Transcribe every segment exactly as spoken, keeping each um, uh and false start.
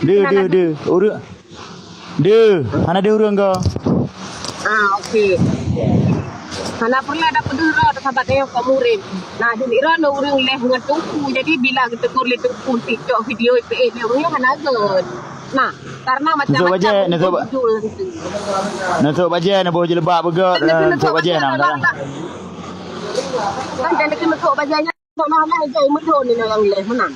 Deuh, deuh, deuh. Ureueng. Deuh, hana deuh ureueng ko. Ah, okey. Hana pernah dapat deuh droe sahabat nyoe kok murim. Nah, jadi droe ureueng leh ngon teungku. Jadi bila geutegur lé teungku, TikTok video ipe lé ureueng hana gèt. Nah, karena macam-macam. Neusok bajèe, neusok ba-, judul gitu. Neusok bajèe, neuboh jilbab beugèt, neusok bajèe na. Kan jadi neusok bajèe nyan. Seolah-olah jai meudon nyoe nyang leh meunan.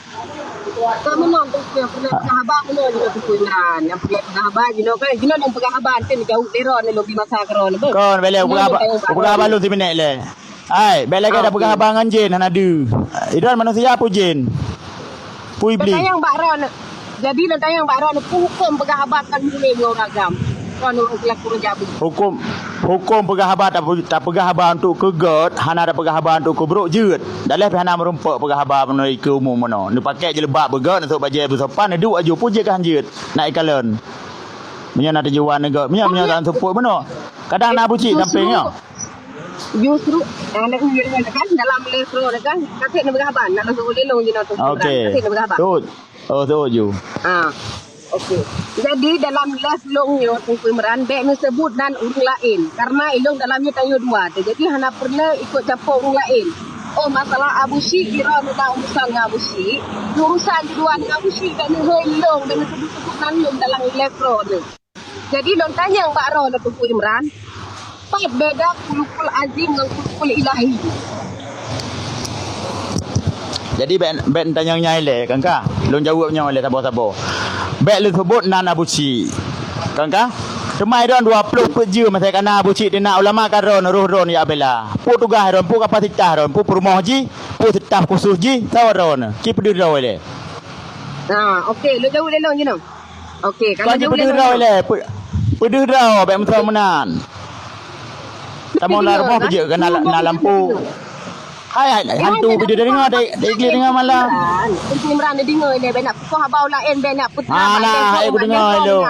Ka meunan tu nyang peureulèe peugah haba meunan jinoe Teungku Imran. Nyang peureulèe peugah haba jinoe kan, jinoe nyang peugah haba, enteuk neujaweueb lé droeneuh lôn di masa keudroe nyoe. Kon, bèk lé peugah haba, peugah haba lôn siminèt lé. Hai, bèk lagèe dak peugah haba ngon jén hana deuh. Idon manusia peue jén? Peue iblih? Tanyong bak droeneuh. Jadi lôn tanyong bak droeneuh, peue hukôm peugah haba kon murim ngon ureueng agam? Kon ureueng selaku ureueng jabu. Hukôm, hukôm peugah haba tape-, tapeugah haba untuk keu gèt, hana tapeugah haba untuk keu brok jeuet. Daleh pih hana meurumpok peugah haba meunoe keu umum meunoe. Neupakèk jilbab beugèt, neusok bajèe beusopan, neuduek aju peue jeuet keu han jeuet. Nak ikalon. Meunyoe na tujuan neugèt, meunyoe, meunyoe tan seupôt meunoe. Kadang na bucik sampéng nyoe. Justru, eh, nak iya kan dalam level kan, kasih nak berhaban, nak masuk ulilong je nak tu. Okey. Kasih nak berhaban. Tut. Oh, tut ju. Ah. Okey. Jadi dalam live lôn nyoe Teungku Imran bèk neuseubut nan ureueng laén, karena ilong dalam nyoe tanyoe dua tu. Jadi hana peureulèe ikot campur ureueng laén. Oh, masalah Abu Syik, kira na urusan ngon Abu Syik. Urusan di dua ngon Abu Syik, bèk neuhôi lôn, bèk neuseubut-seubut nan lôn dalam live lôn nyoe. Jadi lôn tanyong bak droeneuh Teungku Imran, pat beda kulukul azim ngon kulukul ilahi? Jadi bèk, bèk tanyong nyan ilèe, kan ka? Lôn jaweueb nyoe ilèe saboh-saboh. Bèk lôn seubut nan Abu Syik. Kan ka? Teuma idon dua ploh peuet jeuem masa kana Abu Syik teunak ulama ka droeneuh roh droeneuh jak bela. Peue tugaih droeneuh, peue kapasitas droeneuh, peue peurumoh jih, peue staf khusus jih, sawa droeneuh. Ci peudeuh droe ilèe. Ha, okey, lôn jaweueb lé lôn jinoe. Okey, kalau jaweueb lé lôn. Kon peudeuh droe ilèe, pe-, peudeuh droe bèk meusoe meunan. Tamong lam rumoh peujeuet keu na, na lampu. Hai, hai, hantu peudeuh deungoe, dek, dek deungoe malam. Teungku Imran deungoe ilèe, bèk nak peukoh haba laén, bèk nak peutra. Alah, hai, kudeungoe lôn.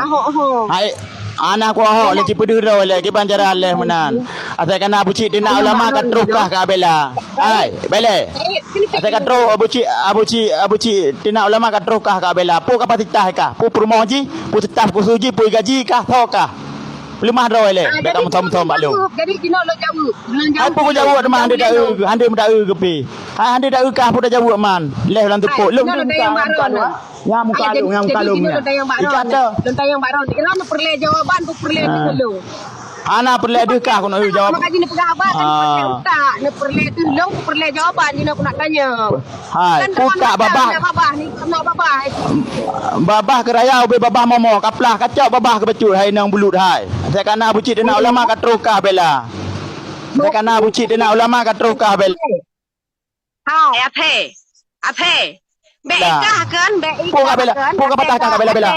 Hai, anak ku ahok lé ci peudeuh droe ilèe, kiban cara lé meunan. Asai kana Abu Syik teunak ulama ka troh kah ka bela. Hai, bèk lé. Asai ka troh Abu Syik, Abu Syik, Abu Syik teunak ulama ka troh kah ka bela. Peue kapasitas kah? Peue peurumoh jih? Peue staf khusus jih? Peue gaji kah? Soe kah? Peuleumah droe ilèe. Bèk ka meusom-som bak lôn. Jadi jinoe lôn jaweueb. Hai peue kujaweueb teuma hana taeu, hana meudaeu keu pi. Hai hana taeu kah peue tajaweueb man. Leh lam teupok. Lôn tanyong bak droeneuh. Nyang muka lôn, nyang muka lôn nyan. Lôn tanyong bak droeneuh. Lôn tanyong bak droeneuh. Droeneuh peureulèe jawaban, peue peureulèe teuh lôn. Hana peureulèe deuh kah keuneuk jawab. Maka jih neupeugah haba kan peureulèe utak, neupeureulee teuh lôn, peureulèe jawaban jih neuh keuneuk tanyong. Hai, kan utak babah. Babah ni, keuneuk babah. Babah keu raya ubé babah momo, kaplah kacok babah keu bacut hai inong bulut hai. Asai kana Abu Syik teunak ulama ka troh kah bela. Asai kana Abu Syik teunak ulama ka troh kah bela. Hai, aphé. Aphé. Bèk ikah kan, bèk ikah kan. Peue ka bela, peue ka patah kah ka bela-bela?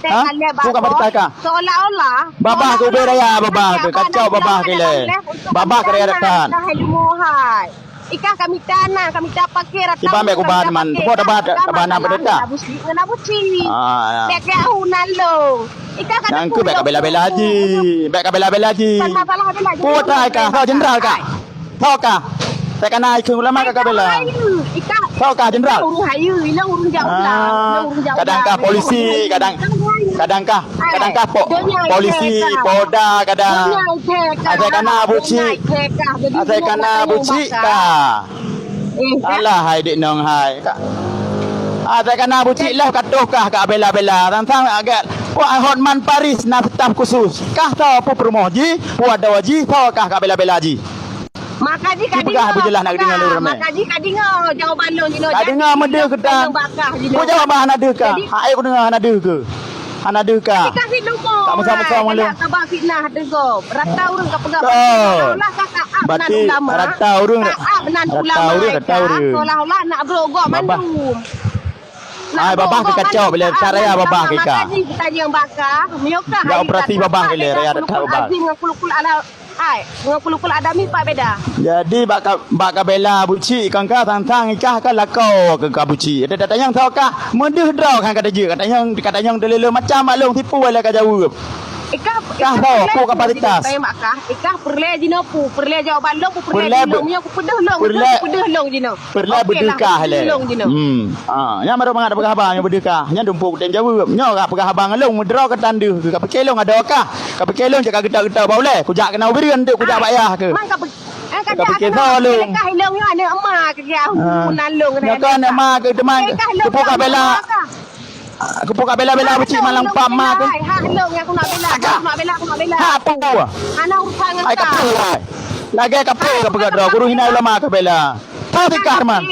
Ha? Peue ka patah kah? Seolah-olah babah keu ubé raya, babah keu kacok, babah keu ilèe. Babah keu raya that. Ikah kami tanah, kami tapakè rata. Iban bèk kuban man, teupok taba, taba na peudeta. Abu Syik ngon Abu Syik. Ah, ya. Bèk keu ahu nan lôn. Ikah ka nyang keu bèk ka bela-bela jih. Bèk ka bela-bela jih. Bukan masalah bela jih. Peue tai kah? Soe jeundral kah? Soe kah? Asai kana ikheun ulama ka ka bela. Soe kah jeundral? Ureueng hayeue, inong ureueng jak ulang. Inong ureueng jak ulang. Kadang kah polisi, kadang, kadang kah, kadang kah po-, polisi, polda, kadang. Asai kana Abu Syik. Asai kana Abu Syik kah. Alah hai dik nong hai. Asai kana Abu Syik lheuh ka troh kah ka bela-bela. Tang-tang agak, wah, Hotman Paris na staf khusus. Kah soe peue peurumoh jih, peue adoe jih, soe kah ka bela-bela jih. Maka jih ka peugah, Abu Jelah nak deungoe lé ramé. Maka jih ka deungoe jawaban lôn jinoe. Ka deungoe meudeuh keu tan. Peue jawaban hana deuh kah? Hai ku deungoe hana deuh keu. Hana deuh kah? Tapi kasih lumo. Tak meusa-meusa malu. Kena sabar fitnah deuh gob. Rata ureueng ka peugah. Seolah-olah ka taat nan ulama. Rata ureueng. Taat nan ulama. Rata ureueng. Seolah-olah nak brok gob mandum. Ai, babah keu kacok bila raya babah keu ka. Makajih kita nyang baka, meunyoe ka. Ya operasi babah keu raya dekat babah. Azim ngon kulukul ala Hai, ngon kulukul adami pat beda. Jadi bak ka, bak ka bela Abu Syik kan ka sang-sang ikah ka lakoe keu Abu Syik. Ada datang nyang soe kah meudeuh droe kan kata jeuet, kata nyang, kata nyang teulele macam bak lôn tipu lé ka jaweueb. Ikah, Kah ikah ho, peureulèe pu jinoe kapasitas. Jinoe, tanyong bak kah. Ikah peureulèe jinoe pu, peureulèe jawaban lôn, pu peureulèe Peureulèe jawaban be-, lôn, pu peudeuh lôn, peureulèe, peureulèu peudeuh lôn jinoe. Peureulèe Oke lah, beudeuh kah peudeuh lé. Lôn jinoe. Hmm. Ah, nyan baru mangat peugah haba nyoe beudeuh kah. Nyan dumpeue kutem jaweueb. Nyoe ka peugah haba ngon lôn, meudroe ka tandeuh. Ka pike lôn adoe kah. Ka pike lôn cit ka geutak-geutak bak ulèe. Kujak keunoe u Bireuen, kujak bak yah keuh. Man ka pe-, eh, ka Ka pike keunoe lôn. Kah lôn nyoe aneuk ma keuh. Ah. Nan lôn. Nyoe kan aneuk ma keuh, teuma. Kah lôn. Keupeue ka bela. Keupeue ka bela-bela bucik malam pam ma keuh? Hai, hak lôn nyang keuneuk bela, keuneuk bela, keuneuk bela. Ha, apa? Hana urusan ngon kah. Hai, kapeue, hai. Lagèe kapeue ka peugah droe, guru hina ulama ka bela. Tahu tikah, man.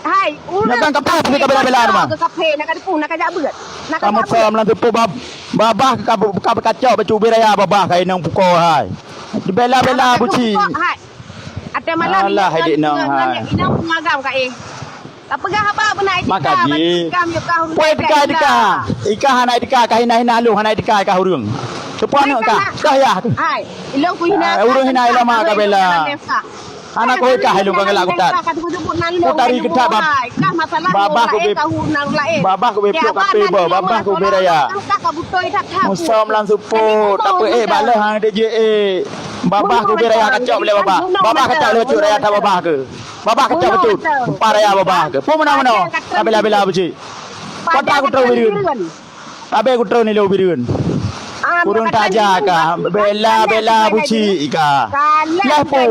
Hai, nyoe kan kapeue, kapeue ka bela-bela, man. Kapeue, nak ka depu, nak ka jak beuet. Kamu kau meulanteu bab-, babah ka, ka, ka kacok bacut ubé raya babah ka inong pukoe, hai. Dibela-bela bucik. Hai. Até malam. Alah, hai dik nong, hai. Inong pengagam ka, eh. Tapeugah haba beuna itika. Maka jih. Puai itika, itika. Itika hana itika, ka hina-hina lôn, hana itika ka ureueng. Teupeue aneuk kah? Kah yah. Hai, ilong ku hina. Ah, ureueng hina ilong ma ka bela. Hana kah ilong ka galak kutat. Kutari kutat bab-, babah ku be-, babah ku be piok kape bo, babah ku be raya. Musom lam supo, tapi eh, balah hang de je eh. Babah ku be raya kacok lé babah. Babah kacok lé bacut raya that babah ke. Babah kacok bacut. Empat raya babah ke. Pun meunoe-meunoe. Tabela-bela bucik. Kota ku trok Bireuen. Tabe ku trok nilai Bireuen. Ureueng taja ka. Bela-bela bucik ka. Lah pu.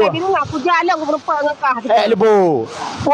Eh, lebu. Pu